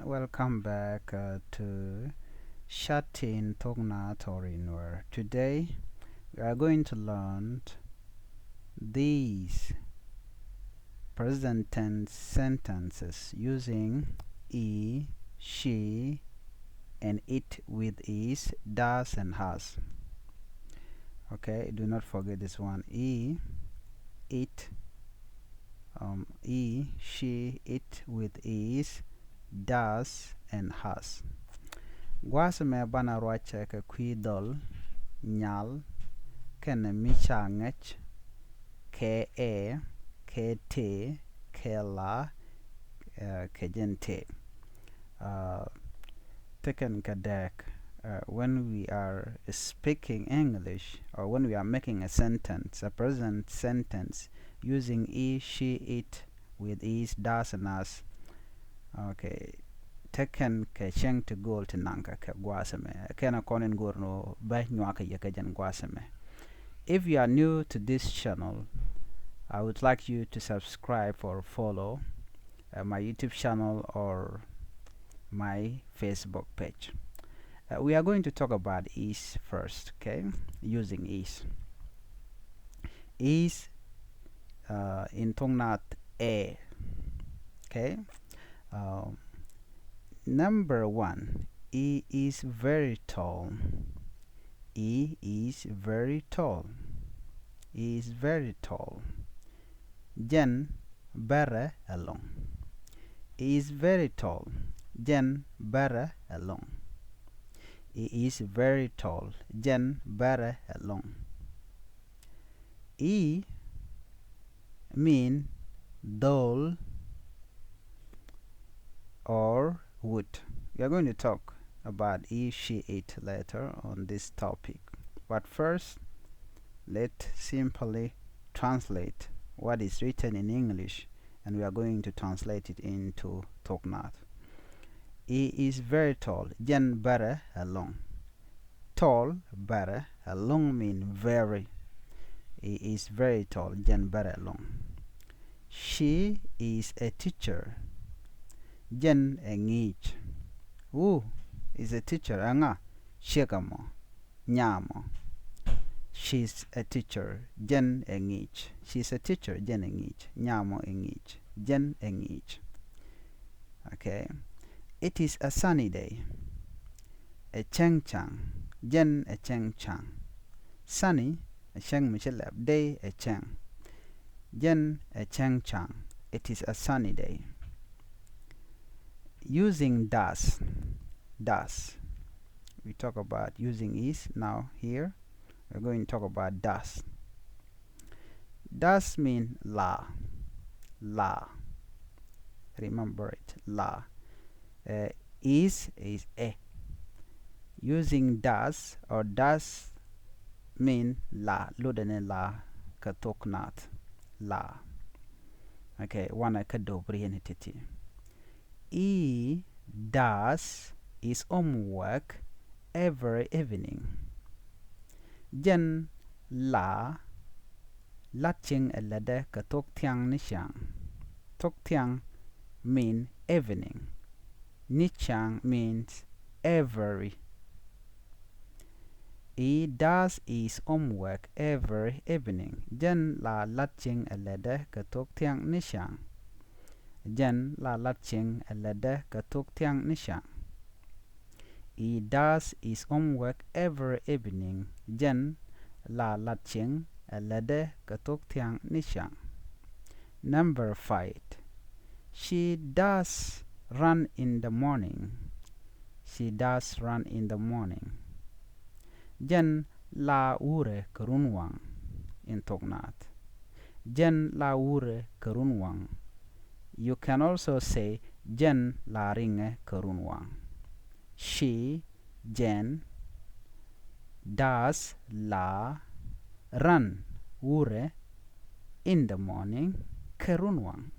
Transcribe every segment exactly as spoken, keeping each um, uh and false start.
Welcome back uh, to Chatting Thok Naath or in Nuer. Today we are going to learn these present tense sentences using he, she, and it with is, does, and has. Okay, do not forget this one. He, it, um, he, she, it with is, does, and has. Gua̱a̱th mɛ banɛ ruacɛ kɛ kui̱ dhɔl, nyal, kɛnɛ mi ca ŋäc, kɛ ɛ, kɛ tëë, kɛ la, uh, kɛ jɛn tëë. Uh, tekɛn kɛ dääk, uh, when we are speaking English or when we are making a sentence, a present sentence, using he, she, it with is, does, and has. Okay. Tekɛn kɛ cäŋ ti go̱o̱l ti naŋkɛ kɛ gua̱a̱th mɛ. Kɛn a kɔn in go̱o̱r ni bä nyuakɛ yɛ kɛ jɛn gua̱a̱th mɛ. If you are new to this channel, I would like you to subscribe or follow uh, my YouTube channel or my Facebook page. Uh, we are going to talk about is first, okay? Using is. Is uh, in Thok Naath ɛ. Okay? Um, number one, he is very tall. He is very tall. He is very tall. Jɛn bärɛ ɛlɔ̱ŋ. He is very tall. Jɛn bärɛ ɛlɔ̱ŋ. He is very tall. Jɛn bärɛ ɛlɔ̱ŋ. He mean dhol or would. We are going to talk about he, she, it later on this topic. But first, let's simply translate what is written in English, and we are going to translate it into Thok Naath. He is very tall. Jɛn bärɛ ɛlɔ̱ŋ. Tall, bärɛ, ɛlɔ̱ŋ mean very. He is very tall. Jɛn bärɛ ɛlɔ̱ŋ. She is a teacher. Jɛn ɛ ŋi̱i̱c. Who is a teacher? Ɛŋa? Ciek ɛmɔ. Nyamɔ. She is a teacher. Jɛn ɛ ŋi̱i̱c. She is a teacher. Jɛn ɛ ŋi̱i̱c. Nyamɔ ɛ ŋi̱i̱c. Jɛn ɛ ŋi̱i̱c. Okay. It is a sunny day. Ɛ cäŋ ca̱ŋ. Jɛn ɛ cäŋ ca̱ŋ. Sunny, ɛ cäŋ mi ci lɛp. Day, ɛ cäŋ. Jɛn ɛ cäŋ ca̱ŋ. It is a sunny day. Using does. Does. We talk about using is now here. We're going to talk about does. Does mean la. La. Remember it. La. Uh, is is ɛ. Using does or does mean la. Lotdɛ ni la kä Thok Naath. La. Okay, wanɛ kä do̱p rieni ti̱ti̱. He does his homework every evening. Jɛn la lat cieŋ ɛ lätdɛ kɛ thok thiaŋ ni ciaŋ. Thok thiaŋ mean evening. Ni ciaŋ means every. He does his homework every evening. Jɛn la lat cieŋ ɛ lätdɛ kɛ thok thiaŋ ni ciaŋ. Jɛn la lat cieŋ ɛ lätdɛ kɛ thok thiaŋ ni ciaŋ. He does his homework every evening. Jɛn la lat cieŋ ɛ lätdɛ kɛ thok thiaŋ ni ciaŋ. Number five. She does run in the morning. She does run in the morning. Jɛn la wurɛ kɛ runwaŋ in Thok Naath. Jɛn la wurɛ kɛ runwaŋ. You can also say jɛn la riŋɛ kɛ runwaŋ. She, jɛn, does, la, run, wurɛ, in the morning, kɛ runwaŋ.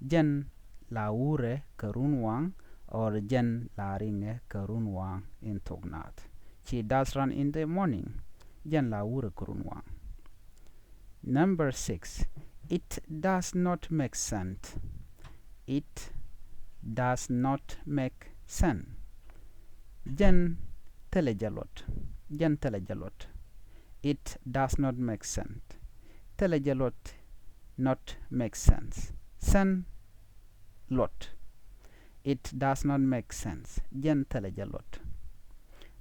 Jɛn la wurɛ kɛ runwaŋ or jɛn la riŋɛ kɛ runwaŋ in Thok Naath. She does run in the morning. Jɛn la wurɛ kɛ runwaŋ. Number six. It does not make sense. It does not make sense. Jɛn thilɛ jɛ luɔt. Jɛn thilɛ jɛ luɔt. It does not make sense. Thilɛ jɛ luɔt. Not make sense. Sense, luɔt. It does not make sense. Jɛn thilɛ jɛ luɔt.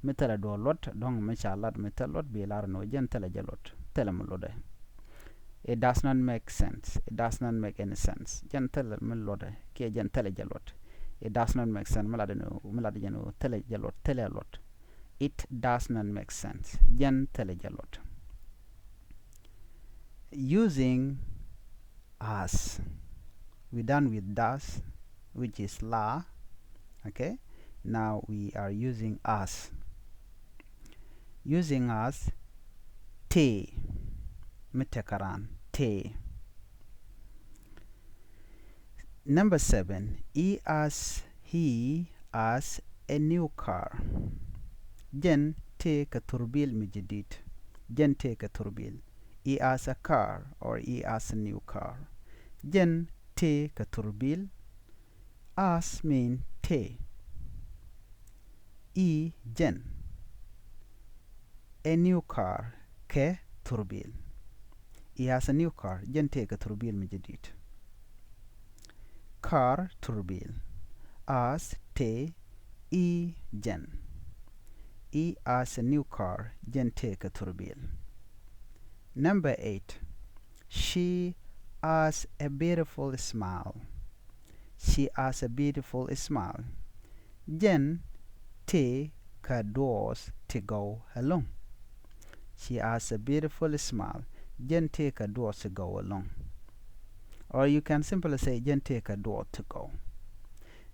Mi thilɛ duɔ̱ɔ̱r luɔt, dɔ̱ŋ mi ca lat mi thil luɔt bi lar ni ɣöö jɛn thilɛ jɛ luɔt. Thilɛ mi luɔtdɛ. It does not make sense. It does not make any sense. Jɛn thilɛ mi luɔtdɛ kiɛ jɛn thilɛ jɛ luɔt. It does not make sense. Mi latdɛ ni, mi latdɛ jɛn ɣöö thilɛ jɛ luɔt. Thilɛ luɔt. It does not make sense. Jɛn thilɛ jɛ luɔt. Using as. We done with does, which is la. Okay? Now we are using as. Using as, tëë. Mi tekɛ raan, tëë. Number seven, he has, he has a new car. Jɛn tëë kɛ thurbil mi jadid. Jɛn tëë kɛ thurbil. He has a car or he has a new car. Jɛn tëë kɛ thurbil. Has mean tëë. He, jɛn. A new car, kɛ thurbil. He has a new car. Jɛn tëë kɛ thurbil mi jadid. Car, thurbil. Has, tëë. He, jɛn. He has a new car. Jɛn tëë kɛ thurbil. Number eight. She has a beautiful smile. She has a beautiful smile. Jɛn tëë kɛ duɔth ti gɔw ɛlɔ̱ŋ. She has a beautiful smile. Jɛn tëë kɛ duɔth ti gɔw ɛlɔ̱ŋ. Or you can simply say, jɛn tëë kɛ duɔth ti gɔw.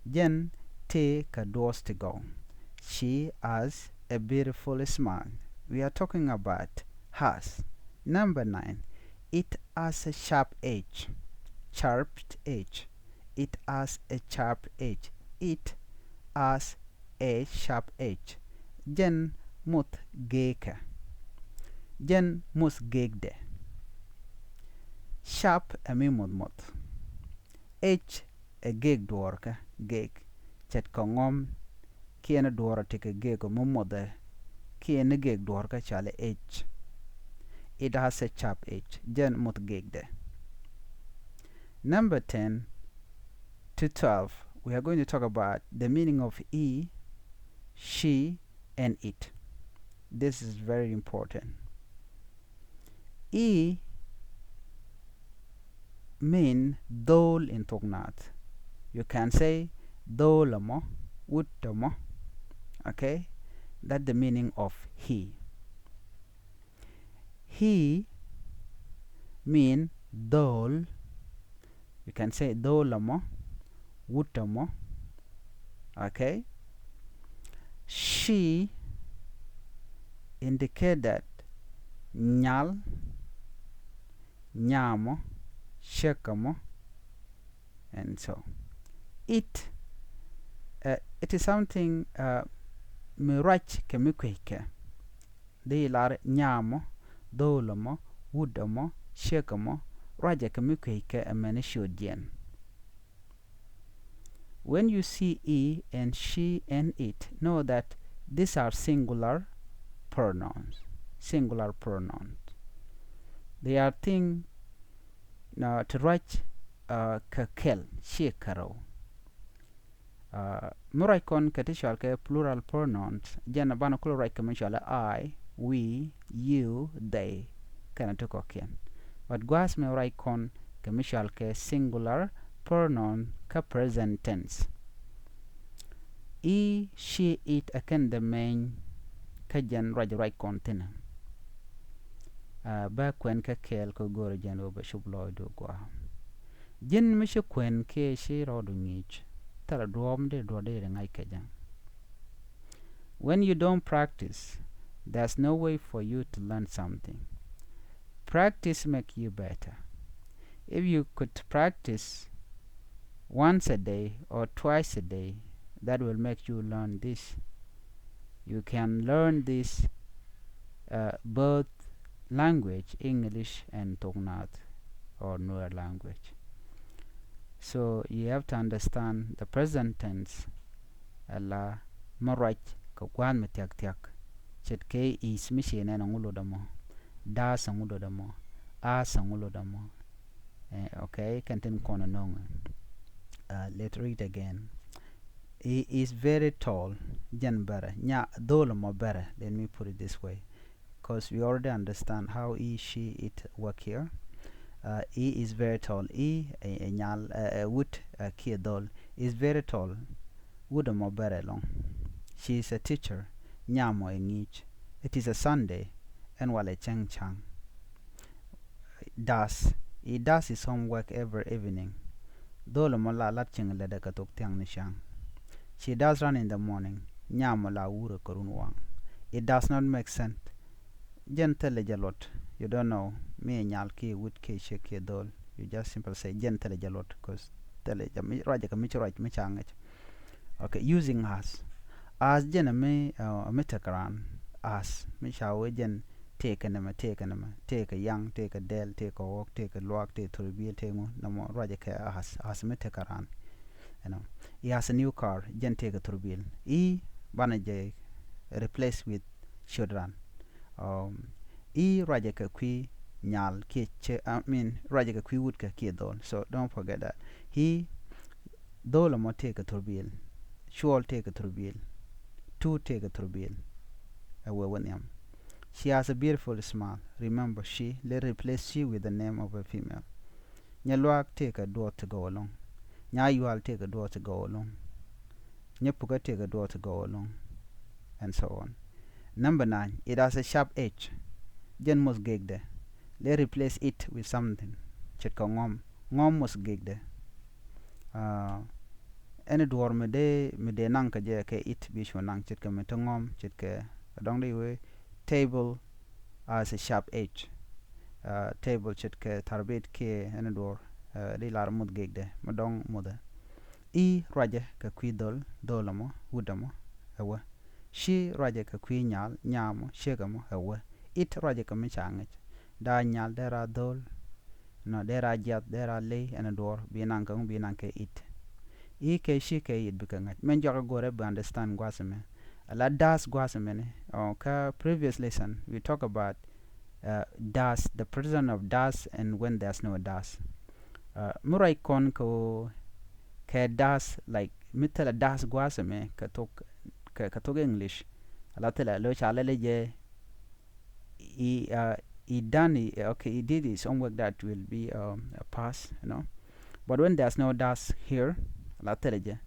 Jɛn tëë kɛ duɔth ti gɔw. She has a beautiful smile. We are talking about has. Number nine. It has a sharp edge. Sharp edge. It has a sharp edge. It has a sharp edge. Jɛn muth geekä. Jɛn muth geekdɛ. Sharp ɛ mi muth muth. Edge ɛ geek duɔ̱ɔ̱rkä, geek. Ce̱tkɛ ŋɔm kiɛn duɔ̱ɔ̱rä ti kɛ geek mi muthɛ kiɛn geek duɔ̱ɔ̱rkä cɔalɛ edge. It has a sharp edge. Jɛn muth geekdɛ. Number ten to twelve, we are going to talk about the meaning of he, she, and it. This is very important. He mean dho̱o̱l in thok Naath. You can say dho̱o̱l ɛmɔ, wut ɛmɔ. Okay? That's the meaning of he. He mean dho̱o̱l. You can say dho̱o̱l ɛmɔ, wut ɛmɔ. Okay? She indicate that nyal, nyamɔ, ciek ɛmɔ, and so. It, uh, it is something, uh, mi ruac kɛ mi kueckɛ. Di lar nyamɔ, dho̱o̱l ɛmɔ, wut ɛmɔ, ciek ɛmɔ, ruacɛ kɛ mi kueckɛ ɛmɛni ciötdiɛn. When you see he and she and it, know that these are singular pronouns. Singular pronouns. They are thing, uh, ti ruac, uh, kɛ kɛl, ciɛ kärɔw. Uh, mi ruac kɔn kɛ ti cɔal kɛ plural pronouns, jɛn banɛ kulɛ ruac kɛ mi cɔal I, we, you, they, kɛnɛ ti kɔ̱kiɛn. But gua̱a̱th mi ruac kɔn kɛ mi cɔal kɛ singular pronoun kä present tense. He, she, it ɛ kɛn the main kä jɛn ruac ruac kɔn thi̱n. Uh, bä kuɛn kä kɛɛl kä go̱o̱rä jɛn ɣöö bɛ cop lɔɔcdu gua̱a̱. Ji̱n mi ci kuɛn kiɛ ci rɔɔdu ŋi̱i̱c, thilɛ duɔ̱ɔ̱p mi dee duɔ̱ɔ̱r dee ri ŋa̱c kɛ jɛ. When you don't practice, there's no way for you to learn something. Practice make you better. If you could practice once a day or twice a day, that will make you learn this. You can learn this, uh, both language, English and Thok Naath or Nuer language. So you have to understand the present tense. Ala mi ruac kɛ gua̱a̱th mi thia̱k thia̱k. Ce̱tkɛ is mi ci nɛn ɛŋu lotdɛ mɔ. Does ɛŋu lotdɛ mɔ. As ɛŋu lotdɛ mɔ. Eh, okay, kɛn tin kɔn nöŋ. Uh, let's read again. He is very tall. Jɛn bɛrɛ. Nya, dhol mɔ bɛrɛ. Let me put it this way. 'Cause we already understand how he, she, it work here. Uh, he is very tall. He, ɛ, ɛ nyal, ɛ, ɛ wut, ɛ kiɛ dhol. Is very tall. Wut ɛmɔ bɛrɛ ɛlɔ̱ŋ. She is a teacher. Nya mɔ ɛ ŋi̱i̱c. It is a Sunday. Ɛn walɛ cäŋ ca̱ŋ. Does. He does his homework every evening. Dhol ɛmɔ la lat cieŋ lätdɛ kɛ thok thia̱ŋ ni ca̱ŋ. She does run in the morning. Nya mɔ la wurɛ kɛ run waŋ. It does not make sense. Jɛn thilɛ jɛ luɔt. You don't know. Mi ɛ nyal kiɛ wut kiɛ ciek kiɛ dhol. You just simply say jɛn thilɛ jɛ luɔt, 'cause thilɛ jɛ mi ruacɛ kɛ mi ci ruac mi ca ŋäc. Okay, using as. As jɛn ɛ mi, uh, mi tekɛ raan. As mi ca wee jɛn tëëkɛ nɛmɛ, tëëkɛ nɛmɛ, tëëkɛ yaŋ, tëëkɛ dɛl, tëëkɛ ɣɔk, tëëkɛ luaak, tëëkɛ thurbil, tëëkɛ ŋu, nɔmɔ ruacɛ kɛ as, as mi tekɛ raan. You know, he has a new car, jɛn tëëkɛ thurbil. He, banɛ jɛ replace with ciöt raan. Um, he ruacɛ kɛ kui̱ nyal kiɛ ciek, I mean, ruacɛ kɛ kui̱ wutkɛ kiɛ dhol. So don't forget that. He, dhol ɛmɔ tëëkɛ thurbil. Cuɔl tëëkɛ thurbil. Tuut tëëkɛ thurbil. Ɛ wee wä nhiam. She has a beautiful smile. Remember, she, let replace she with the name of a female. Nyɛ luaak tëëkɛ duɔth ti gɔw ɛlɔ̱ŋ. Nya yual tëëkɛ duɔth ti gɔw ɛlɔ̱ŋ. Nyɛ pukä tëëkɛ duɔth ti gɔw ɛlɔ̱ŋ. And so on. Number nine, it has a sharp edge. Jɛn moth gekdɛ. Let replace it with something. Ce̱tkɛ ŋɔm. Ŋɔm moth gekdɛ. Ah, ɛn duɔ̱ɔ̱r mi dee, mi dee naŋ kɛ jɛ kɛ it bi cu naŋ ce̱tkɛ mi te ŋɔm, ce̱tkɛ kɛ dɔ̱ŋ dee wee table has a sharp edge. Ah, table ce̱tkɛ tharbit kiɛ ɛn duɔ̱ɔ̱r, ah, di lar muth gikdɛ mi dɔ̱ŋ muthɛ. I̱ ruacɛ kɛ kui̱ dhol, dhol ɛmɔ, wut ɛmɔ, ɛ wä. Ci ruacɛ kɛ kui̱ nyal, nya ɛmɔ, ciek ɛmɔ, ɛ wä. It ruacɛ kɛ mi ca ŋäc. Daa nyal, dee raa dhol, nɔ, dee raa jiath, dee raa ley, ɛn duɔ̱ɔ̱r bi naŋ kɛ ŋu, bi naŋ kɛ it. I̱ kɛ ci kɛ it bikɛ ŋa̱c. Mɛn jɔak a go̱rɛ bi understand gua̱a̱th ɛmɛ. Ala does gua̱a̱th ɛmɛni. Ɔ, kä previous lesson we talk about, uh, does, the present of does and when there's no does. Uh, mi ruac kɔn kɛ ɣöö kɛ does, like, mi thilɛ does gua̱a̱th ɛmɛ kɛ thok, kɛ, kɛ thok English. Ala thilɛ lo̱c ca lɛl jɛ, he, uh, he done, he, okay, he did his homework, that will be, um, a past, you know. But when there's no does here, la thilɛ jɛ.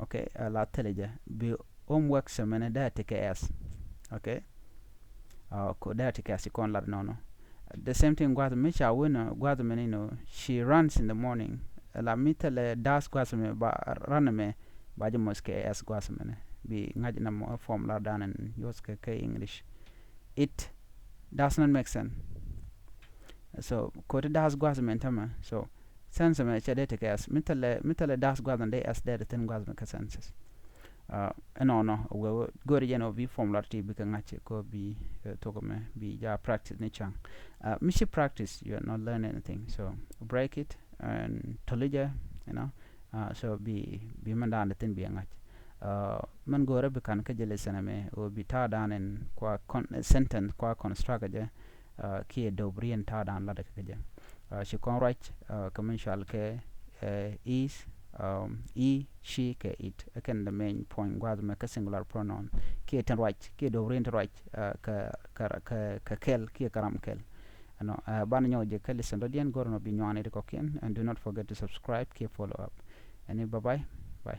Okay, uh, la thilɛ jɛ. Bi homework sɛ mɛnɛ dee ti kɛ as. Okay. Uh, ko dee ti kɛ as kɔn lat nɔnɔ. The same thing gua̱th mi ca win, uh, gua̱th mɛnɛ, you know, she runs in the morning. La mi thilɛ does gua̱th mɛ ba run mɛ ba jɛ mos kɛ as gua̱th mɛnɛ. Bi ŋa̱c na mɔ form la dan and use kɛ, kɛ English. It does not make sense. So, koti does gua̱th mɛn tämɛ. So, sense mɛ cɛ dee tekɛ as. Mi thilɛ, mi thilɛ does gua̱th mɛn dee as dee thin gua̱th mɛn kɛ senses. Uh, ɛnɔnɔ, wee, wee, go̱ri jɛn ɔ bi form lat ti bikɛ ŋa̱c kɔ bi, uh, thok mɛ, bi ja practice ni ca̱ŋ. Uh, mi ci practice, you are not learn anything. So, break it and toli jɛ, you know, Uh, so bi, bi mɛn da̱a̱n thin bi ŋa̱c. Uh, mɛn go̱o̱rä bi ka̱n kä jɛ lesson ɛmɛ, ɣöö bi ta̱a̱ da̱a̱n in kua con-, sentence kua construct jɛ, uh, kiɛ dop rien ta̱a̱ da̱a̱n lat kä jɛ. Uh, ci kɔn ruac, uh, kɛ min cual kɛ, uh, is, um, i̱, ci kɛ it. Ɛ kɛn the main point gua̱a̱th mɛ kä singular pronoun. Kiɛ tin ruac, kiɛ dop rien tin ruac, uh, kɛ, kɛ, kɛ, kɛ kɛl, kiɛ kɛ ram kɛl. Ɛnɔ, uh, banɛ nyɔk jɛ kä lesson dɔ̱diɛn, go̱r nɔ bi nyuan it kɔkiɛn, and do not forget to subscribe, kiɛ follow up. Ɛni, bye bye. Bye.